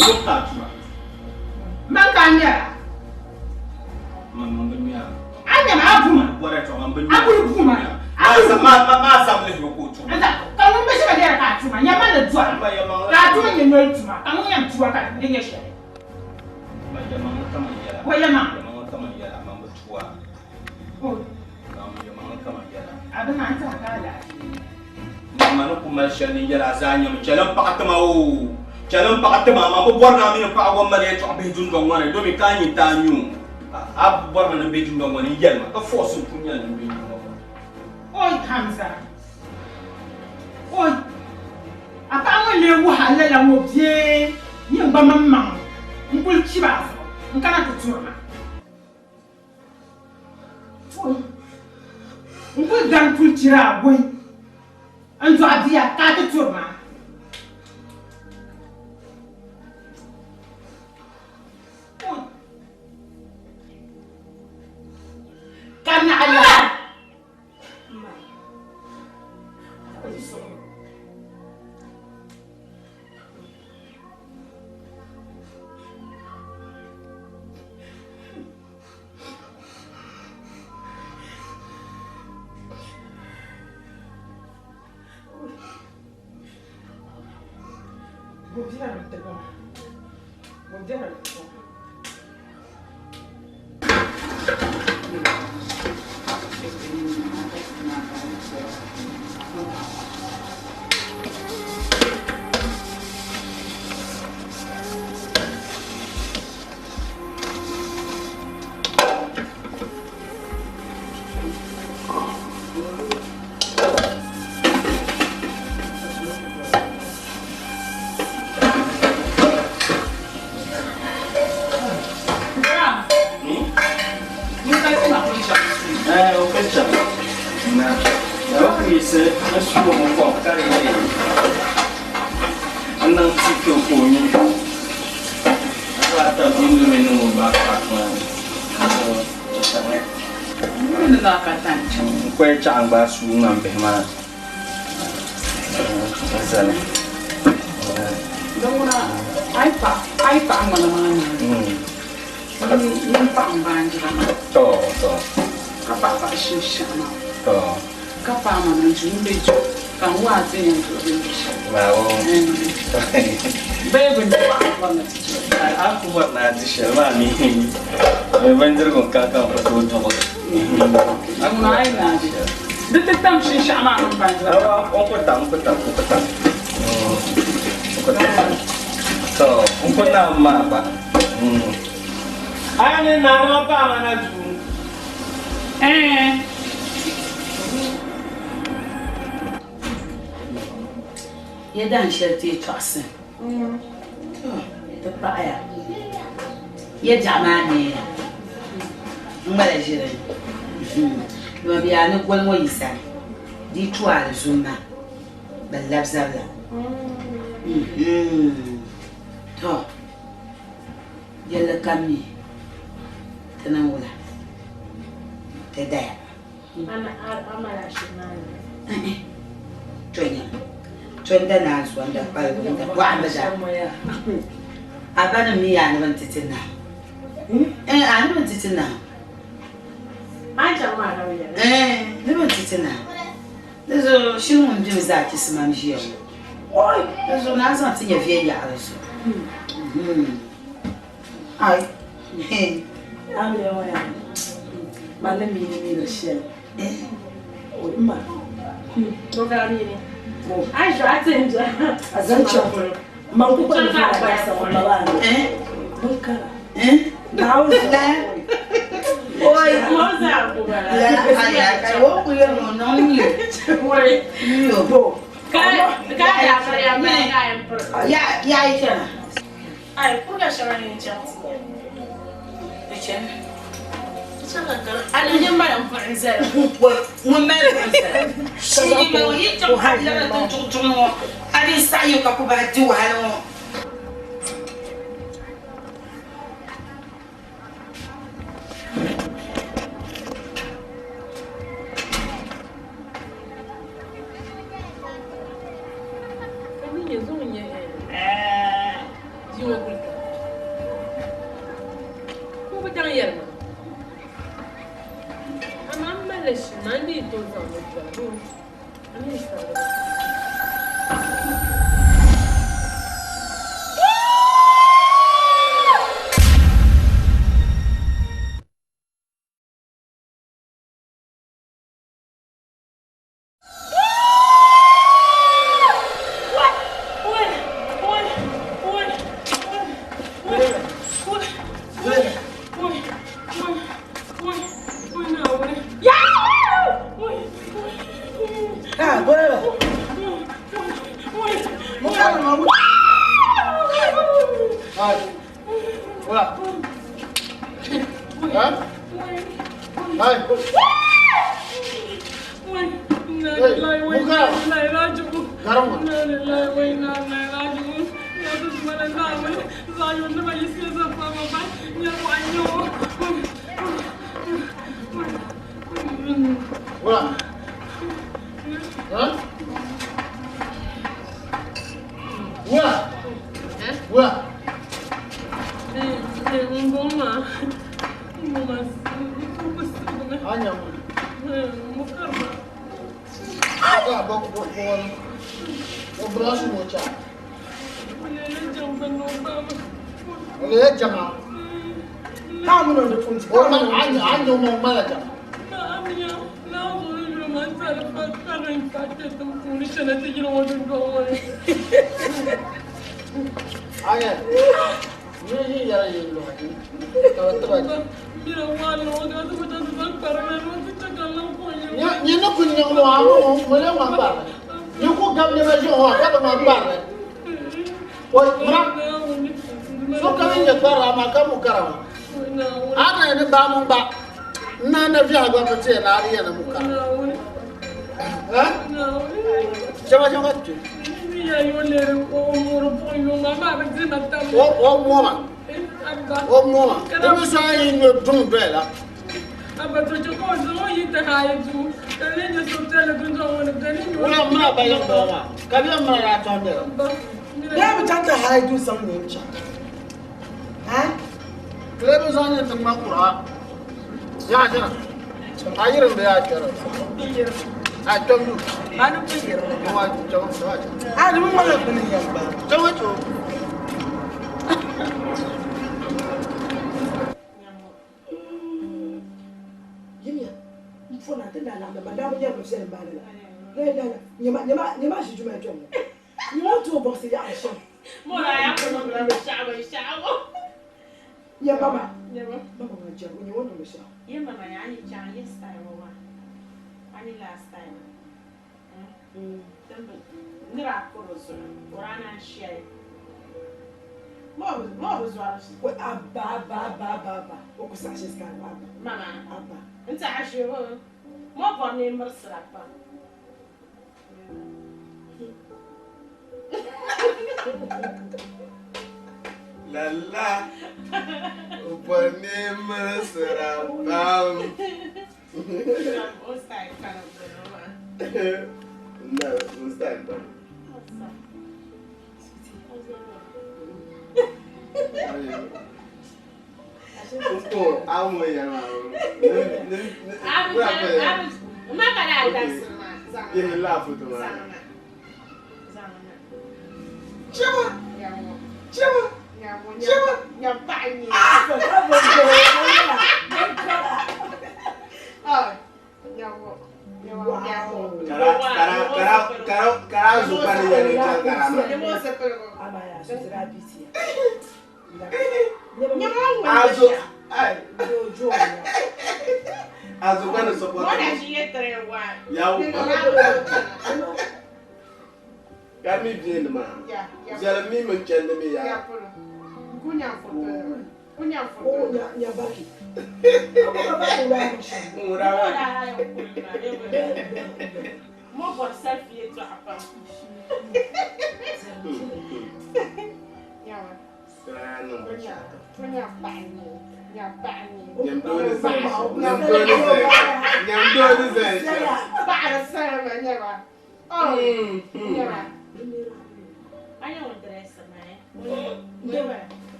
gbubi ka a tura. Man ka a ŋmɛra. Man man bi ŋmɛra. A ŋmɛma a bu ma. Bɔra tɔ man bi A kuli bu ma. A kuli bu ma. Ma zam lihibu ka o tuma. Nta ka ŋun bi ʒiba lɛri ka a tuma nyɛ ma ni dɔri Ma yɛlimaŋli ka a tooi nyɛ noli tuma ka ŋun yɛn tua ka di nyɛ shɛli. Ma yɛlimaŋli ka man yɛla. Bɔ yɛlimaŋli? Yɛlimaŋli ka man yɛla man bi tua. O. Yɛlimaŋli ka man yɛla. A bi maa n tiɛha ka alaafee. Ma ni ku mali shɛli ni yɛla a zaa nyami, chɛli m paɣa tima oo, chɛli m paɣa tima, man bi bɔri ni a mini m paɣa gba mali yɛtɔɣ bihi dundɔŋ ŋɔ ni, domi ka a nyin ti a nyu a bɔri ma ni m be dundɔŋ ŋɔ ni n-yɛli ma, ka fɔɔsi n pun nyɛli ni m be dundɔŋ ŋɔ ni. Oi Hamza! Oi! A paɣa ŋɔ n-lee wuhi a lala ŋɔ bee nyin gba maŋmaŋ n-kul chibi a zuɣu n-kana ti turi ma? Oi! N kul gari kul chira a gohi n dɔɣi bia ka a ti turi ma. Oi! Ka naɣila. N chaɣa n gbaai suu ŋmani bihi maa n zali. Din ŋuna a yi paɣi ŋmana maa naai nyin paɣim baanjira maa ka paɣi paɣi shinshaɣu maa ka paai ma na duu m-be du ka n waa ti yɛn duɣi bindiri shɛli. Bee bindirigu a ni bɔri ni ti duɣi? A ku bɔri ni a di shɛli maa mi bindirigu n-ka ka n ku tooi duɣi. Ŋuna a yi naai di ti tam shinshaɣu maa mini baanjira maa. N ku tam, n ku tam, n ku tam. N ku tam. To, n ku naai maa gba. A ni naai ma paai ma na duu. Ɛɛn. Ya dahin shɛli ti yi tɔɣisi, to ti paɣiya. Ya biɛɣu maa neeya, n ŋmala ʒiri dama bɛ yaa ni goli ŋɔ yi sani, di yi tu alizumma, bɛ labi zabila. To yɛlli kam mi ti niŋ wula ti daya. To nyam, to n da naanzuwa n da kpaligu n da bɔhimbu daa. A ba nim mi yaa ni bɛ ni ti ti nahim. Eh, a ni bɛ ni ti ti nahim. Eh, ni bɛ ni ti ti nahim. Di zuɣu shili ŋun bemi zaa chisimam ʒiya ŋɔ. Di zuɣu naan zaŋ ti nya viɛnyɛɣili zuɣu. Ai. Amina ŋɔ yaa man ni mi ni mi ni shɛli. Oi ma. A zaŋ chaŋ man ku kpani viɛla gaasa ŋɔ ma maa ni. Bin kara. Naawuni zuɣu. Oi. La ala ka o ku yɛli ŋɔ niŋ yo. Yo. Ya ya yi chana. Ai, kuriga shɛŋa ni n-chaŋ ti nya. Di chani. Di chaŋ ka gari. A ni nyɛ mali buɣim zali. Ŋun mali buɣim zali. Shi yi mali ŋɔ yi chaŋ ka lana ti duɣi duɣi ŋɔ a di saɣi yi ka ku bahi di wahala ŋɔ.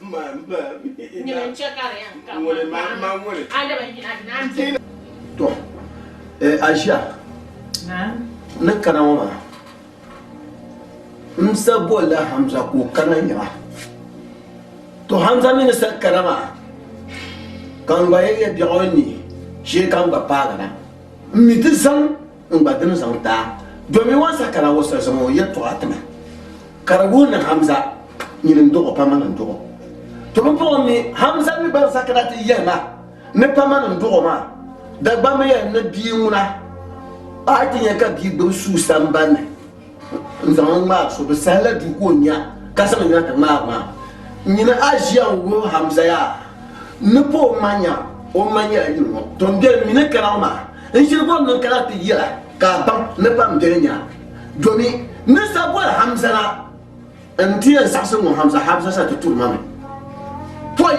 Nyini n-chɛ ka di yɛn ka a di bi yina di naan be. To, a ʒiya ni kana ŋɔ maa, n sa bolila Hamza ka o kana nya ma. To Hamza mi ni sa kana maa, ka n gba yɛn yɛ biɛɣu n ni shee ka n gba paagi na. N mi ti zaŋ n gba dini zaŋ ti a, domi o ni sa kana ŋɔ sa zaŋ o yɛltɔɣa ti ma. Ka di wuhi ni Hamza nyini n-dɔɣ o pa mani n-dɔɣ o. To pumpɔŋɔ mi, Hamza mi gba n-sa kana ti yɛli ma ni pa mani n-dɔɣ o maa. Dagbamba yɛli ni bia ŋuna, a yi ti nya ka bia gbibi sua sambani ni n-zaŋ li ŋmaari so, bɛ sahila duu ka o nya ka zaŋ yina ti ŋmaari maa. Nyini a ʒiya n-wuhi Hamza yaa ni pa o ma nya o ma nyɛla yuli ŋɔ. To m biɛli mi ni kana ŋɔ maa, n ʒiri bɔri ni n kana ti yɛl a ka a baŋ ni pa m biɛli nya. Domi ni sa boli Hamza na nti yɛn saɣisi ŋɔ Hamza, Hamza sa ti turi ma mi. Pɔi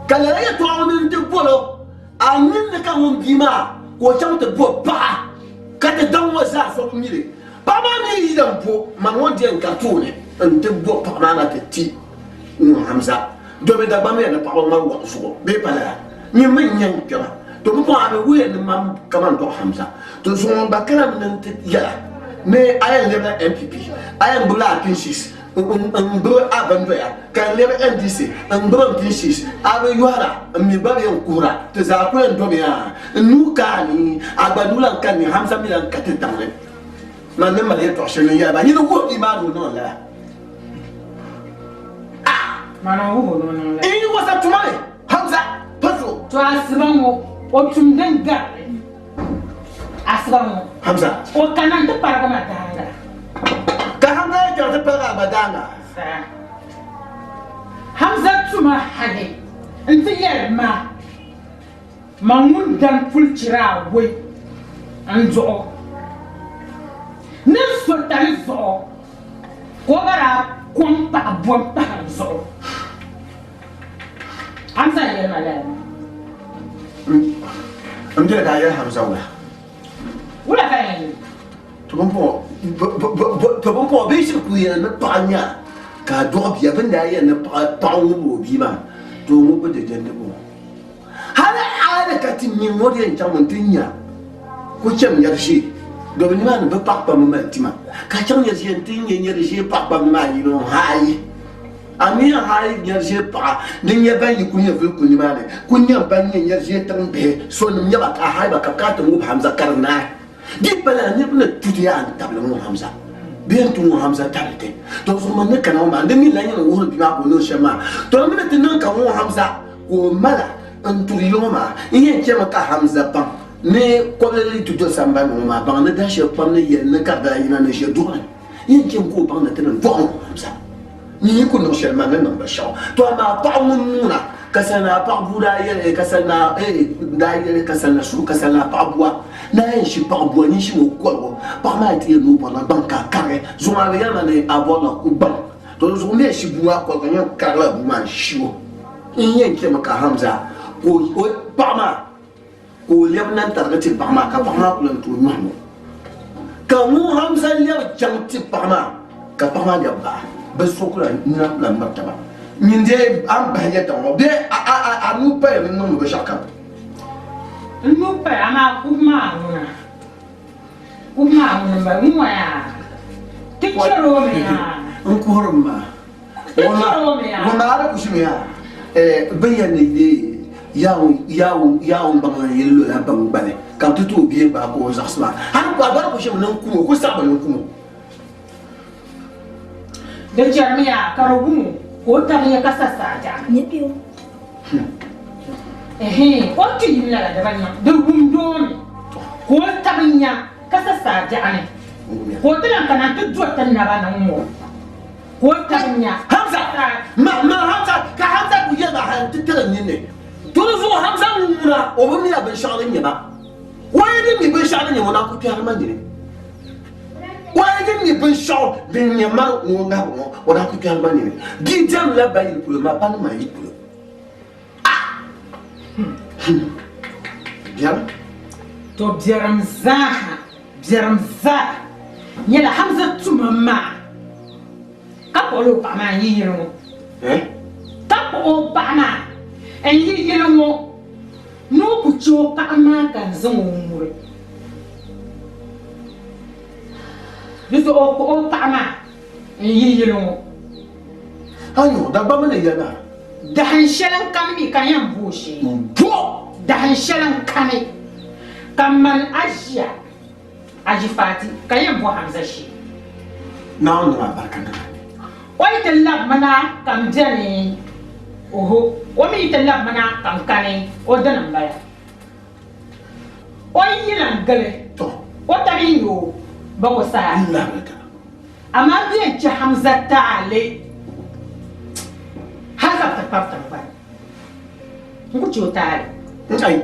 ka lala yɛtɔɣa ŋɔ ni nti bol o, a nini ni ka ŋun bia maa ka o chaŋ ti bo paɣa ka ti daŋ ŋɔ zaa so bi mi li. Paɣa maa mi yi lan bo mani ŋɔ n-ti yɛn ka tooni nti bo paɣa maa na ti ti ŋun Hamza. Domi Dagbamba yɛn ni paɣaba ŋmari wahu zuɣu bee pa lala? Nyini mi n-nyɛ n kpɛma. To pumpɔŋɔ a mi wuhiya ni man kaman dɔɣi Hamza. To zuŋɔ gba kana mi ni n ti yɛla ni a yɛn lɛbila NPP, a yɛn gbubila a pinshis n gbubi a bindoya ka n lɛbi NDC n gbubi n pinshis, a bi yɔhira n mi gba bi yɛn kuhira ti zaa ku yɛn domi a n nuu ka a ni, a gba nuu lan ka n ni, Hamza mi lan ka ti daŋ ni. Man ni mali yɛtɔɣ shɛli ni n yɛli ba, nyini wuhi bia maa ni o niŋ lala. Mana o wuhi o ni o niŋ lala. N yi wasa tuma ni, Hamza, pa so. To asiba ŋɔ, o tum din gari li. Asiba ŋɔ. Hamza. O kana nti parigi ma daaŋa. Ka Hamza yi chaŋ ti parigi a gba daaŋa? Saa. Hamza tuma hali nti yɛli ma, Man ŋun dan puli chira awoi n-duɣ o ni n sotali zuɣu, ka o gba daa kɔŋ paɣ bom pahi n zuɣu. Hamza n-yɛli ma lala maa. M beni ka a yɛli Hamza wula? Wula ka n yɛn yɛli? To pumpɔŋɔ bɛ yi shiri kuli yɛli ni paɣa nya ka a dɔɣi bia, bɛ ni daa yɛli ni paɣa ŋubi o bia maa, to o ŋubi di dindi bɔŋɔ. Hali a ni ka ti mi ŋɔ di yɛn chaŋmi nti nya ka o cham nyari ʒee, domin nimaani bɛ paɣ kpamba mali tima, ka a chaŋ nyari ʒee nti nya nyari ʒee paɣ kpamba maa yino n-haai. A mi yɛn haai nyari ʒee paɣa din nyɛ ban yi kuli nyɛ vuli kuli nimaani, kuli nyɛ ban nyɛ nyari ʒee tiŋ bihi, sonim nyɛ ba ka a haai ba ka bɛ kana ti ŋubi Hamza ka di naai. Di pa lala niriba ni tu ti yaa n-tabili ŋun Hamza bee n-tu ŋun Hamza tabili ti. To zuɣu man ni kana ŋɔ maa, di mi lan yɛn wuhiri bia maa ka o niŋ shɛm maa. To di mi ni ti niŋ ka ŋun Hamza ka o mala n-turi yili ŋɔ maa, n yɛn chɛmi ka Hamza baŋ ni kɔbili yi ti do sambani ŋɔ maa baŋ ni dah shɛli kpam ni yɛli ni ka di daa yina ni ʒe duɣili. N yɛn chɛmi ka o baŋ ni ti ni dɔɣi ŋun Hamza. N yi ku niŋ shɛli man ni niŋ binshɛɣu. To amaa paɣa ŋun nuuna ka sali naa paɣa bua daa yɛli ka sali naa daa yɛli ka sali na suhu ka sali naa paɣa bua naa yɛn shi paɣa bua nyin shimi o kɔligu paɣa maa yi ti yɛli ni o bɔrila gbaŋ ka a karigi zuɣu maa bɛ yɛli ma ni a bɔrila gbaŋ to di zuɣu n yɛn shi bua maa kɔligu n yɛn karigila bua maa n shi o n yɛn chɛmi ka Hamza ka o paɣa maa ka o lɛbi nantarigi ti paɣa maa ka paɣa maa ku lan tooi nyɔhi o. Ka ŋun Hamza lɛbi chaŋ ti paɣa maa ka paɣa maa lɛbi baɣa, bɛ so ku lan nina ku lan miri taba. Nyin dee a ni bahi yɛltɔɣa ŋɔ bee a nuu paya ni niŋdi binshɛɣukam? N nuu paya, amaa kubu maa ŋuna, kubu maa ŋuna m-bala, ŋun ŋɔ yaa, ti chɛri o mi yaa. N kuhirimi maa. Ti chɛri o mi yaa. Ŋun maa di kushimi yaa, bɛ yɛn ni leei Yaawun baŋ yili lola baŋ gbali ka bɛ ti ti o bia n-gbaai ka o zaɣisi maa. Hal a gba di kushimi ni n-kum o, ku saɣimi ni n-kum o. Di chɛrimi yaa ka di wum o ka o tabi ya ka sa saajɛɣu ni. Ɛhɛin, o ni ti yim lala di bi niŋ, di wumdi o mi ka o tabi nya ka sa saajɛɣu ni, ka o ti lan kana nti do ti naba ni ŋ-ŋɔ. Ka o tabi nya. Hamza! Ma, ma Hamza! Ka Hamza ku yɛli ba hal nti tiri n ninni. To di zuɣu Hamza ŋun ŋuna o bi miya binshɛɣu din nyɛ ma. O yi di mi binshɛɣu din nyɛ ma o naan ku kpɛhiri ma nini. O yi di mi binshɛɣu din nyɛ ma ŋun ŋahibu ŋɔ o naan ku kpɛhiri ma nini. Bia diɛmdila ba yili polo ma ba ni ma yi polo. Ah! Biɛrim. To biɛrim zaaha, biɛrim zaa nyɛla Hamza tuma maa ka kpuɣila o paɣa maa n-yi yili ŋɔ. Eh? Ka kpuɣi o paɣa maa n-yi yili ŋɔ ni o ku chɛ o paɣa maa ka n zaŋ o ŋuri. Di zuɣu o kpuɣi o paɣa maa n-yi yili ŋɔ. Ayo, Dagbamba ni yɛli maa. Dahin shɛli n-kani mi ka n yɛn bo o shee. M-bo! Dahin shɛli n-kani ka mani a ʒiya Aji Fati ka yɛn bo Hamza shee. Naawuni niŋ alibarika niŋ a ni. O yi ti labimi na ka m beni, oho, o mi yi ti labimi na ka m kani, o dini m-bala. O yi yina n-gili, o tabi n-nyɛ o ba ko saha. Amaa m yɛn chɛ Hamza taali hal ka bɛ ti kpabi tiŋgbani. N ku chɛ o taali. Ai, n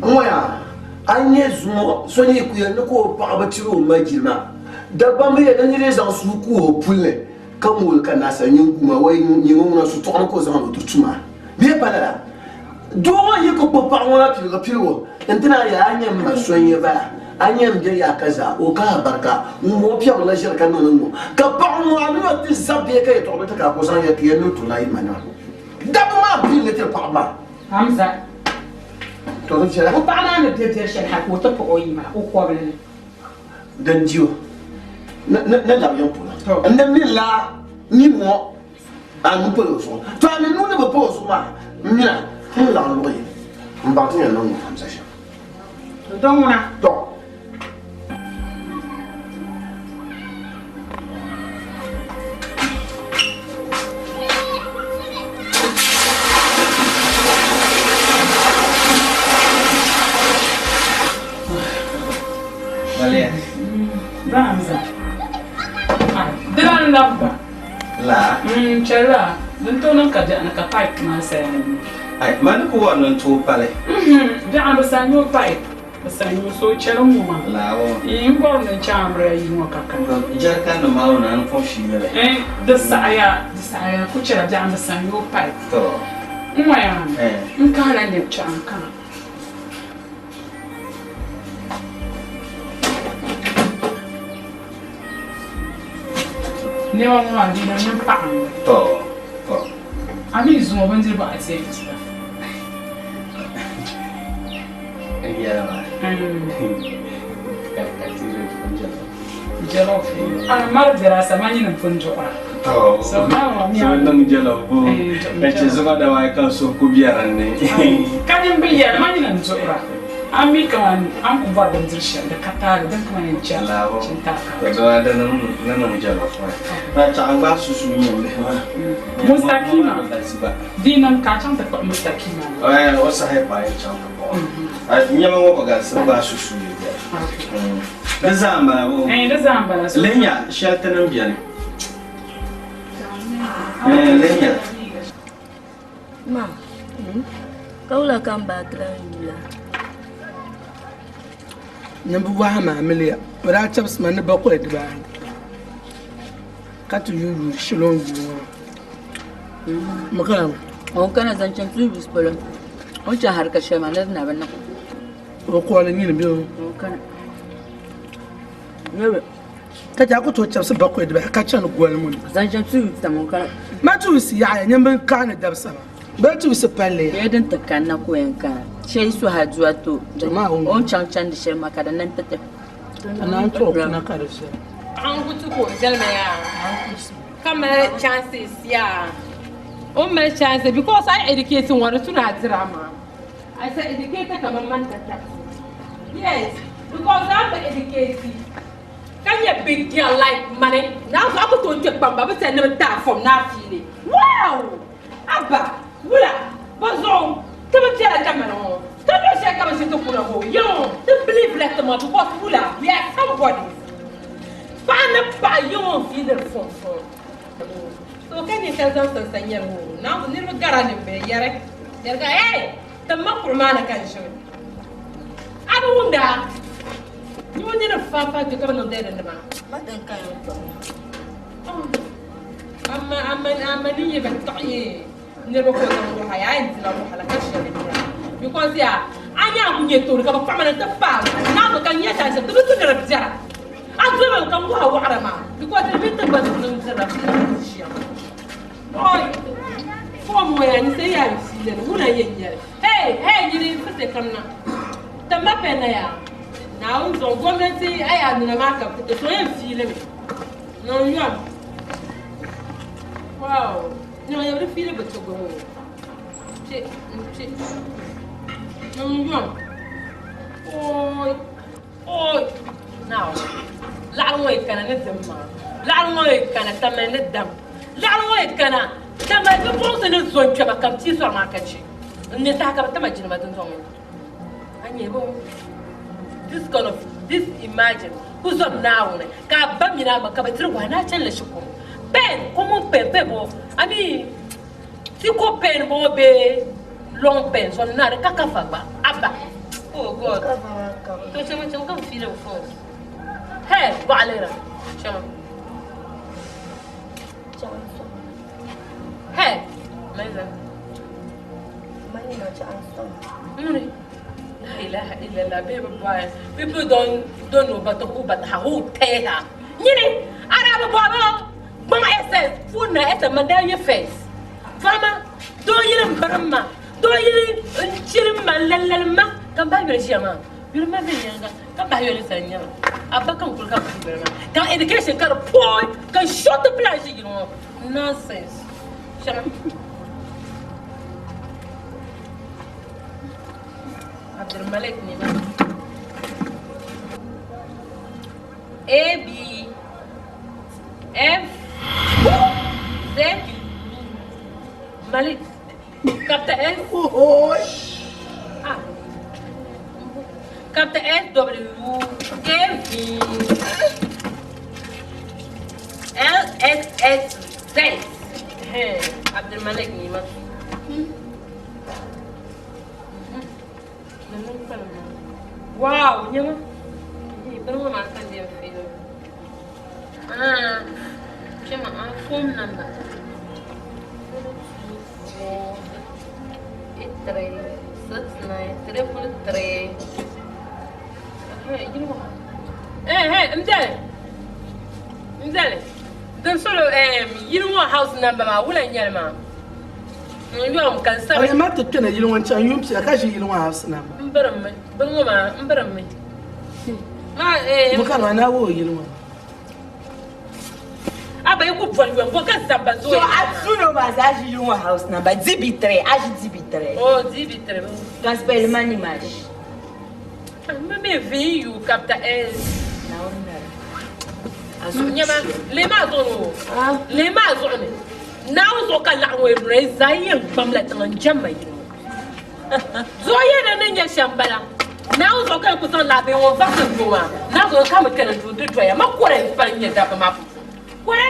ŋɔ yaa, a ni nya zuŋɔ so ni yi ku yɛli ni ka o paɣa bi tiri o ma jilima, Dagbamba yɛli ni nir yi zaŋ suhu kuhi o puli ni ka mooli ka naasa nyin guui maa, wai nyin ŋɔ ŋuna sutuɣu ni ka o zaŋ ni o ti tum a. Bee pa lala? Doo ŋɔ yi ku kpuɣi paɣa ŋɔ na piligu piligu n-ti naan yɛli a nya m ma so n-nyɛ bala, a nya m be yaa ka zaa, o ka a barika, ŋ-ŋɔ piɛbirila ʒiri ka niŋdi ŋ-ŋɔ. Ka paɣa ŋɔ a ni o ti zab bee ka yɛtɔɣa bi ti ka a ku zaŋ ya ti ya ni o turila yi manima. Dabba maa m-pili ni tiri paɣaba maa. Hamza, To di viɛla. O paɣa maa ni be biɛri shɛli hal ka o ti kpuɣi o yi maa o kɔbili ni. Din di o ni labi yiŋ polo. N ni mi la nyin ŋɔ a nuu pali o zuɣu. To a mi nuu ni bi pa o zuɣu maa, m mina ti ni laɣim luɣ yini m-baŋ ti ni yɛn niŋ ŋun Hamza shɛm. To ŋuna. To. Maliya. Ba Hamza. Dina n-labi ba. La. Chɛli la, din tooi niŋ ka biɛɣu ni ka pipe maa saya ni. Ai, ma ni ku bɔri ni n tooi pali. Biɛɣu ni bi sa nyo pipe, bi sa nyo, so chɛli n-ŋɔ maa. La o. N bɔri ni n chaŋ amiliya yi ŋɔ ka kana. Jɛrikan nim maa wuna, a ni pɔbi shii li. Di saɣiya, di saɣiya ku chɛla biɛɣu ni bi sa nyo pipe. To. N ŋɔ yaa, n kahila nɛb chaɣu n kana. Nɛma ŋɔ maa di na niŋ paɣa n To, to. A mi zuŋɔ bindirigu a ti yɛn dira. Yɛla maa. Ka ka ti di pun jɛlɔ. Jɛlɔ. A ni mali biɛla sa ma nyini pun duɣira. To. So maa ŋɔ mi So niŋ jɛlɔ bo. Ka chɛ zuŋɔ dama ka so ku biɛri ni. Ka nyin bi yɛli ma nyini n duɣira. A mi kaman a ni ku bɔri bindiri shɛli di ka taali din kaman yɛn chɛ chintaaka. To dama di niŋ ni niŋ jɛlɔ maa. Na chaɣ n gbaai susu nyɛ bihi maa. Mustakima di niŋ ka a chaŋ ti kpuɣi Mustakima na. Ɛɛ o saha yi paai n chaŋ ti kpuɣi o. Nyɛma ŋɔ gba galisi gbaai susu yi biɛni. Di zaa m-bala boo? Ɛɛ di zaa m-bala. Lihi nya shɛli ti niŋ biɛni. Ɛɛ lihi nya. Ma, ka wula ka m ba ti lan yuui a? Nyimbu wahu maa amiliya, o daa chɛbisi ma ni bakɔi dibaayi ka ti yuui yuui shɛli o ni yuui ŋɔ maa. Mi ka O kana zaŋ chaŋ tuulis polo, o ni chaŋ harika shɛli maa ni di na bi niŋ. O kɔɔli nyini bɛ o. O kana. Nyɛbi. Ka chɛ a ku tooi chɛbisi bakɔi dibaayi ka chani goli ŋɔ ni. Zaŋ chaŋ tuulis tam o kana. Ma tuulis yaɣiya nyimbi kaani dabisa maa. Bee tuulis palli ya. Bee din ti kanna ka o yɛn kana. Shee yi suhi adua to o ni chaŋ chandi shɛli maa ka di niŋ ti ti. Ka naan tuɣi kuna ka di viɛla. Paɣa n-ku ti ka o viɛli ma yaa ka mali chances yaa o ni mali chances because a yi educate ŋɔ di tu ni a diri a maŋa. I say educated kaman man tatabo. Yes, because a bi educate ka nyɛ big girl like mani naa zuɣu a ku tooi kpe kpamba bi sani ni bi ti a form ni a fiili. Wow! Abba, wula, bɔ zuɣu ti bi bela kamani ŋɔ? Ti luɣ shɛli ka bi ʒi ti kuna ŋɔ, yiŋ ti believe la ti maŋa because wula, we are somebody. Paɣa ni paɣa yiŋ o n-fiiliri fɔŋ fɔŋ. So ka ninsal zaŋ sansa nyɛli ŋɔ, Naawuni niriba gara ni bɛ yɛri, yɛriga, Hey! Tim ma kuɣu maa ni ka n ʒimi. A bi wumda? Yi ŋun niriba faanfaai kpe ka bi niŋdi dinni maa. Ma din ka yɛn kpuɣi ŋɔ. Ama ama ama ni yi bi taɣi niriba ka o zaŋ wahala a yɛn dila wahala ka shɛli nya because yaa a nya a ku nyɛ tooni ka bi kpuɣi ma ni ti paai naawuni ka n nya shɛli ti bi tu ni di biɛra a doli mi ka n waha waɣira maa because di mi tiŋgbani niŋ dirila shɛm. Form ŋɔ yaa ni se yaa n fiili ni ŋuna yɛn nyɛli. Hey, hey, nyini n fise kam na. Tamba pɛn na yaa. Naawuni zuɣu gomnanti a yaa nina maa ka bi ti so yɛn fiili mi. Niŋ yom. Wow. Niŋ yɛn di fiili bi ti gom o. Kpe, n kpe. Niŋ yom. Oi. Oi. Now, laɣiri ŋɔ yi kana ni dim maa. Laɣiri ŋɔ yi kana tamali ni dam. Laɣiri ŋɔ yi kana tamali bipuɣinsi ni zo n-kpɛma ka bɛ tia sɔri maa ka chɛ. N ni saha ka bɛ tima jilima dundɔŋ ni. A nyɛ bɛ this kind of this imagine ku zom Naawuni ka a ba mini a ma ka bɛ tiri wahi ni a chanila shikuru. Pen, common pen, pen bɔ, I mean tiko pen bɔ bee long pen zom naa di ka kafa gba aba. Oh God. To chama chama ka bɛ fiili bɛ phone. Hey, bɔɣilira chama. Hey, Maiza. Muni. La ilaha illallah, baby boy. People don't know but who but how tell her. Nyini, ara ba bo gbang SS phone na SS man da your face. Fama, do yiri mbarimma, do yiri nchirim ma lallalma kan ba yori shema. Yuri ma be yanga, kan ba yori sanya. Abba kan kul ka ku ma. Kan education ka poor, kan short plan shi gino. Nonsense. Shema. Abdul Malik ne ma. A B F Z Malik. Capital S. Ah. Capital S W K V L S S Z. Hey, Abdul Malik ne ma. Wow, nyama. Bari ma san da filo. Ah, chema ah phone number. 4 8 3 6 9 3 3. Hey, you know. Eh, hey, mzee. Mzee. Don solo you know house number ma wula nyal ma. N kan sabi. Ɔyɛ ma ti kpɛna yili ŋɔ n-chaŋ yuun pia ka ʒi yili ŋɔ house number. N birimmi. Bini ŋɔ maa, n birimmi. Ma eh Mo ka ma na wo yili ŋɔ. Aba yi ku boli yom bo ka zamba So a tuno ma za ʒi yili ŋɔ house number DB3, a ʒi DB3. Oh, DB3. Gospel money mash. Ma me V U capital S. Nyama, le maa zuɣu ni o. Le maa zuɣu ni. Naawuni zuɣu ka laɣim ŋɔ yɛn nuna zaa yɛn gbamla tiŋa n jɛm ma yili ŋɔ. Zuɣu yɛn ni nyɛ shɛm bala. Naawuni zuɣu ka yɛn ku zaŋ laabihi ŋɔ vaɣisi doo maa. Naawuni zuɣu ka mi kpɛna duu di doya. Ma kɔre n pali nyɛ dabba maa puuni. Kɔre.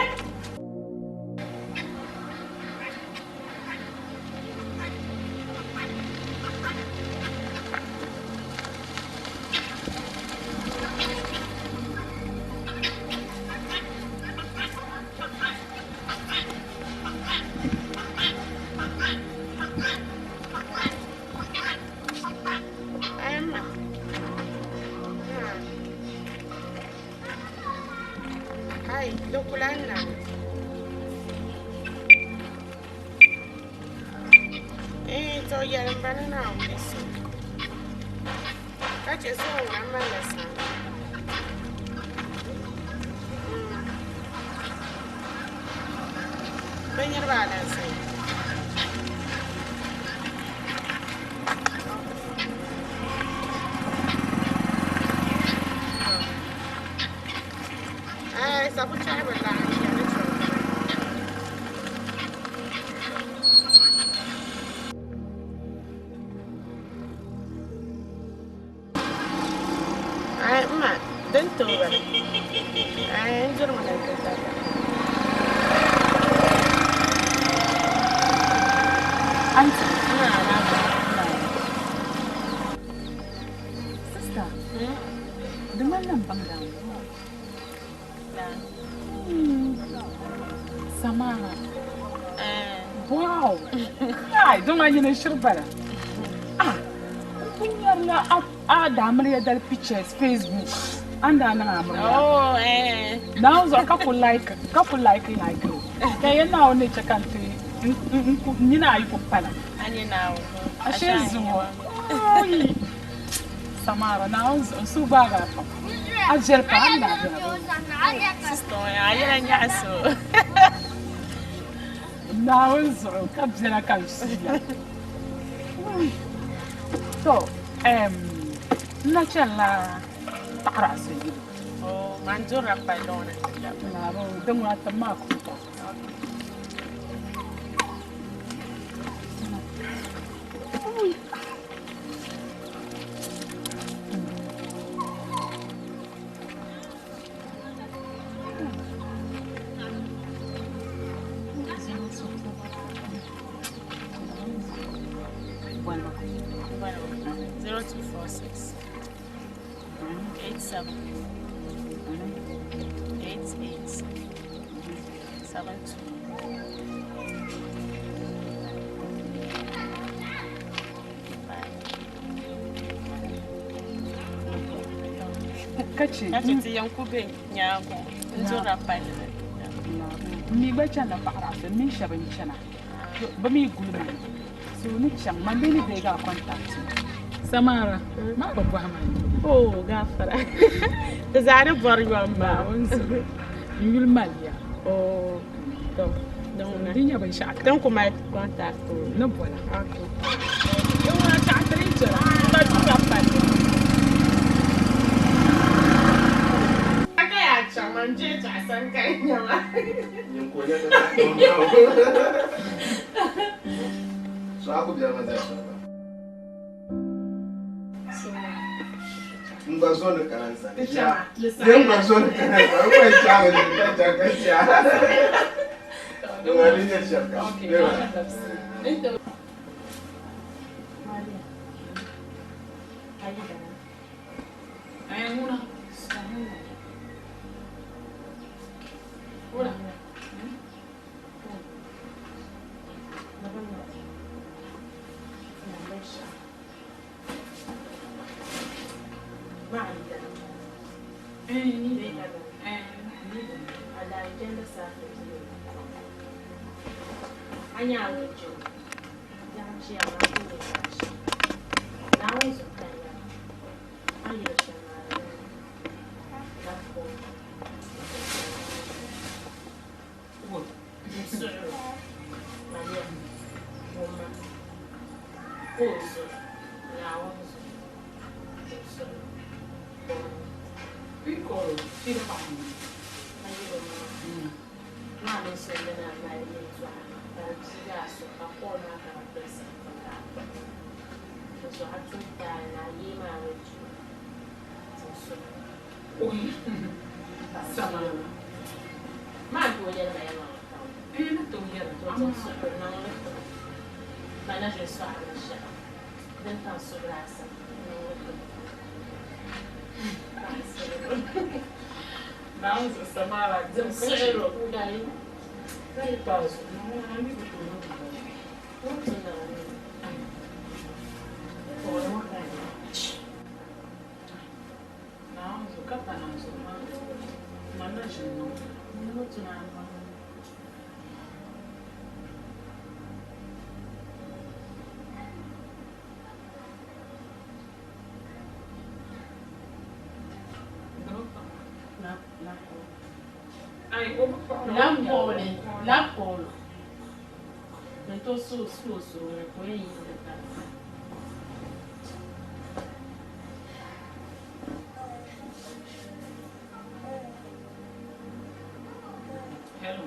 Ai, dokulan na. Eh, to yaran bana na wani su. Ka ce so ŋuna malila san. Bɛ niriba alansi. Ai, sabu chai bɛ laɣim chani chani. Ai, ma, din toba. Ai, n diri mi ni ti taba. Auntie, Sister, di malila n baŋda Samara. Wow. Kai, don a yini shiri bala. Ah, n ku nyarila a daamiliya dali pictures Facebook. An daa niŋ amiliya. Oh, eh. Naawuni zuɣu ka ku like, ka ku like like o. Ka yɛn Naawuni ni che ka n ti N nina ayi ku pala. A nyɛ Naawuni. Ashe zuŋɔ. Oyi. Samara, Naawuni zuɣu n suhu gbaagi a pam. A viɛli pam, a ni daa viɛla bɔ. Sister ŋɔ a yɛla nyaɣisi o. Naawuni zuɣu ka viɛla ka n suuya. To, n na chanila paɣiri a so yili. Oh, man durila palli ŋɔ ni ti da. Naawuni, din ŋuna tim maa kuuka. Zero two four six 87 88 72. Kachi. Kachi ti yɛn ku be nyaaŋa n durila palli. Mi gba chanila paɣiri a so, n mini shɛba n-chana. Bɛ mi guli ma. So ni chaŋ, man bee ni deegi a contact. Samara, maa bi bɔhi ma yuli. Oh, gafara. Ti zaa ni bɔri yom maa. Naawuni zuɣu. N yuli maliya. Oh, to. Di nyɛ binshɛɣu. Tin ku mali contact. Ni bɔla. Okay. Din ŋuna chaɣ tiri n-chana. Ka durila palli. Ka yaa chaŋ man je tɔɣisa n ka nyama. So aku biɛla ma zaa shɛba. N gba zo ni kana n sani. Ye n gba zo ni kana n sani. N gba chaŋ ni ka chaŋ ka chaŋ. N gba di nyɛ shɛm kam. Ai, ŋuna. Ŋuna. Hello.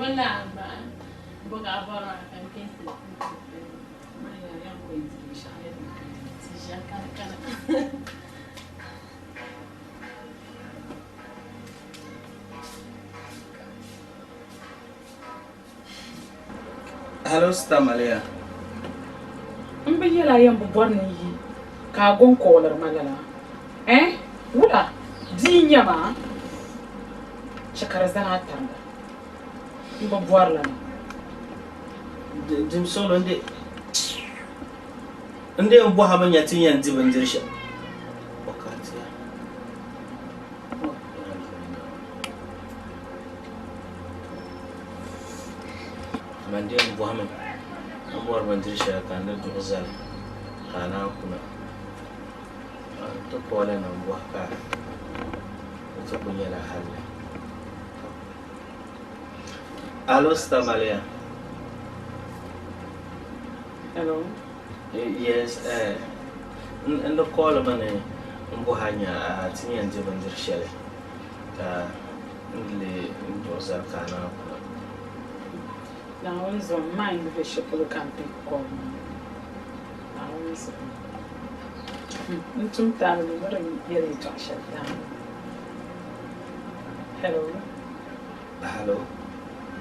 Di bi lahi bahi. Bo ka a bɔri maa ka n kpe n-ti Hello, Sister Malia. N bi yɛl a yɛn bi bɔri ni yi ka a gɔŋ kooliri ma lala. Eh? Wula? Bia n-nyɛ ma? Chɛ ka di zani a tariga. N bi bɔri li ni. Dim solo n de n bɔha mi nya ti yɛn di bindiri shɛli. Wakati. Man de n bɔhimi n bɔri bindiri shɛli ka n di duɣi zali ka a naan kuna. N ti kooli na n bɔhi ka di ti ku nyɛla halli. Alo, Sister Malia. Hello. Yes, n di kooli mi ni n bɔhi a nya ti yɛn di bindiri shɛli ka n di n duɣi zali ka a naan kuna. Naawuni zuɣu m mind be shɛli polo ka n pick call maa. Naawuni zuɣu. N tum taali mi ni di yɛli yɛltɔɣa shɛli taali. Hello. Hello.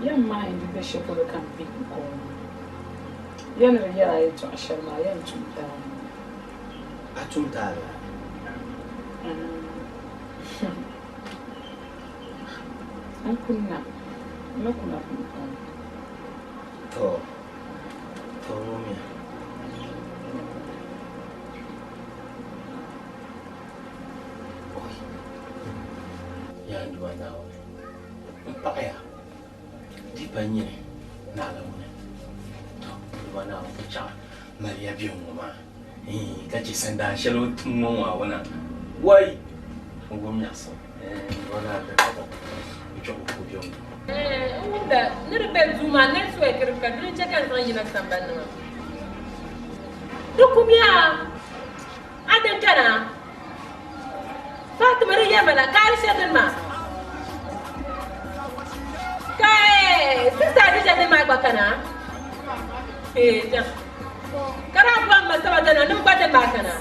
Ya mind be shɛli polo ka n pick call maa. Ya ni di yɛli a yɛltɔɣa shɛli maa ya n tum taali. A tum taali? N kunna. N ni kuna pumpɔŋɔ. To. To wumiya. Oi. Yaa n Duuma Naawuni, m paɣiya di pa nyini naɣila ŋuni. To, n Duuma Naawuni, ti chaɣ maliya bɛ ŋɔ maa, iin, ka chɛ sandaan shɛli o ni tum ŋɔ maa wuna. Wai! N wum nyaɣisim, iin, n Duuma Naawuni, ti chaɣ o kpɛbu ku bɛ ŋɔ. N wumda ni di be duu maa network di ka dini n-chɛ ka n zaŋ yina sambani ni maa. Di kumiya a din kana Fatima di yɛrima la ka a di shɛli dini maa ka sista Adija dini maa gba kana ka daa bɔhi ma saba dana ni m gba dini maa kana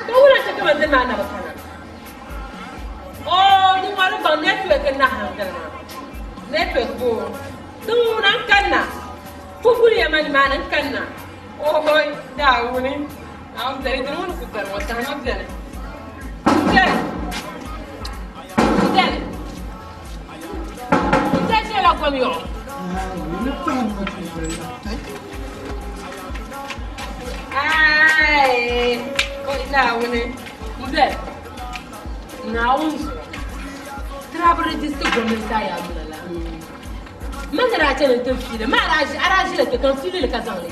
ka wula n-chɛ ka man dini maa na bi kana. Oh, di ŋɔri baŋ network n na hangili maa. Network bo. Din ŋuna n kanna. Fufuli ya ma nimaani n kanna. Ohoi, Naawuni. Naawuni beni, dini ŋuni ku gari ŋɔ, sahama beni. Beni. Beni. N ʒiɛla gom yɔɣu. Ai, oi Naawuni. Mbɛ, Naawuni zuɣu, ti daa bi register gomnanti a yaa luna la. Ma ni daa chani n-ti fiili, ma a daa ʒila kpe ka n fiili li ka zaŋ li.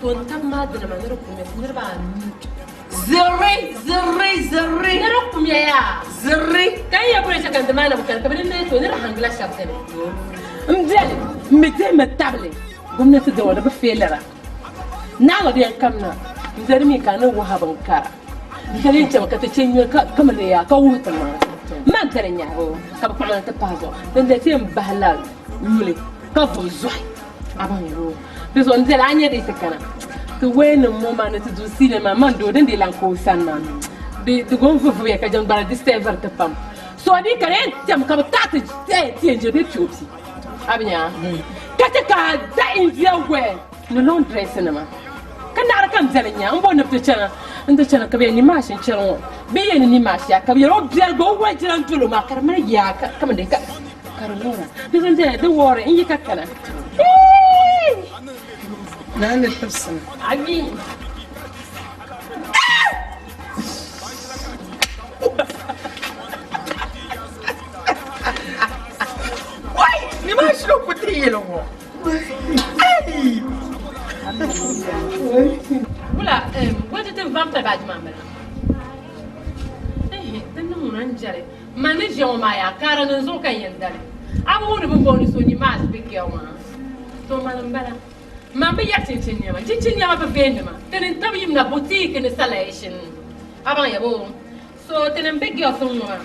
To n tab maa dina maa ni di kumya ti niriba anu. Zirri, zirri, zirri. Ni di kumya yaa. Zirri. Ka n yɛn boli shɛli ka n di maa na bi kani ka bɛ ni neei to ni di hangila shɛba dini. M beni, m mi dihimi tabili gomnanti dini ŋɔ di bi feelira. Naa ŋɔ di yɛn kamina n-diri mi ka a ni wuhi a binkara. N-diri yɛn chami ka ti chɛ nyuli ka mi di yaa ka wuhi ti maŋa. Man diri nyahibu ka bɛ kpuɣi ma na ti pahi zuɣu. Din dali ti yɛn bahi la nyuli ka vuhi zuɣu. A baŋ yɛli o, Di zuɣu n-dali a nya di yi ti kana ti wayanim ŋɔ maa ni ti duu siili maa, man doo din dii lan ka o sani maa, di di gom vuvuya ka jɛŋgbara di sɛviri ti pam. So di yi kana yɛn chami ka bɛ taɣi ti ti yɛn je bee POP. A bi nya? Ka chɛ ka a da India wear ni long dress nima. Ka naɣiri kam beni nya m bo ni bɛ ti chana n ti chana ka bɛ yɛn nimashi n chani ŋɔ bɛ yɛn ni nimashi ya ka bɛ yɛli o biɛligu o walijina n doli o maa ka di mali yaa ka kamani dee ka ka di wɔra di zaŋ bɛni di wɔri n yi ka kana. Naa ni tibisi ni. Ami. Wai, ni maa shiri ku ti yɛli ŋɔ. Ai! Wula, gwaji ti van pali baaji maa m-bala. Ehe, di niŋ ŋuna n-jɛli. Man ni ʒiya ŋɔ maa yaa, kaara ni n zuɣu ka n yɛn dali. A bi wum ni bɛ ni booni so Nimaas big girl maa? To mani m-bala. Man bi yɛri chinchin nɛma. Chinchin nɛma bi veeni ma. Ti ni tab yim na boutique ni selection. A baŋ ya boo? So ti ni big girls ŋ-ŋɔ maa.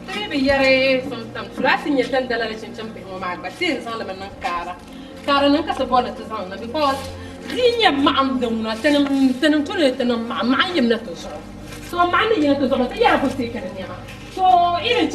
Ti mi bi yɛri sometimes tulaasi nyɛ tin da lala chinchin bihi ŋɔ maa gba ti yɛn zaŋ limi niŋ kaara. Kaara niŋ ka ti bɔri ni ti zaŋ niŋ because di yi nyɛ maɣim din ŋuna tinim tinim tu ni ti niŋ maɣim maɣim yimna ti zuɣu. So maɣim ni yina ti zuɣu ti yɛra ku teeki ni nɛma. So even.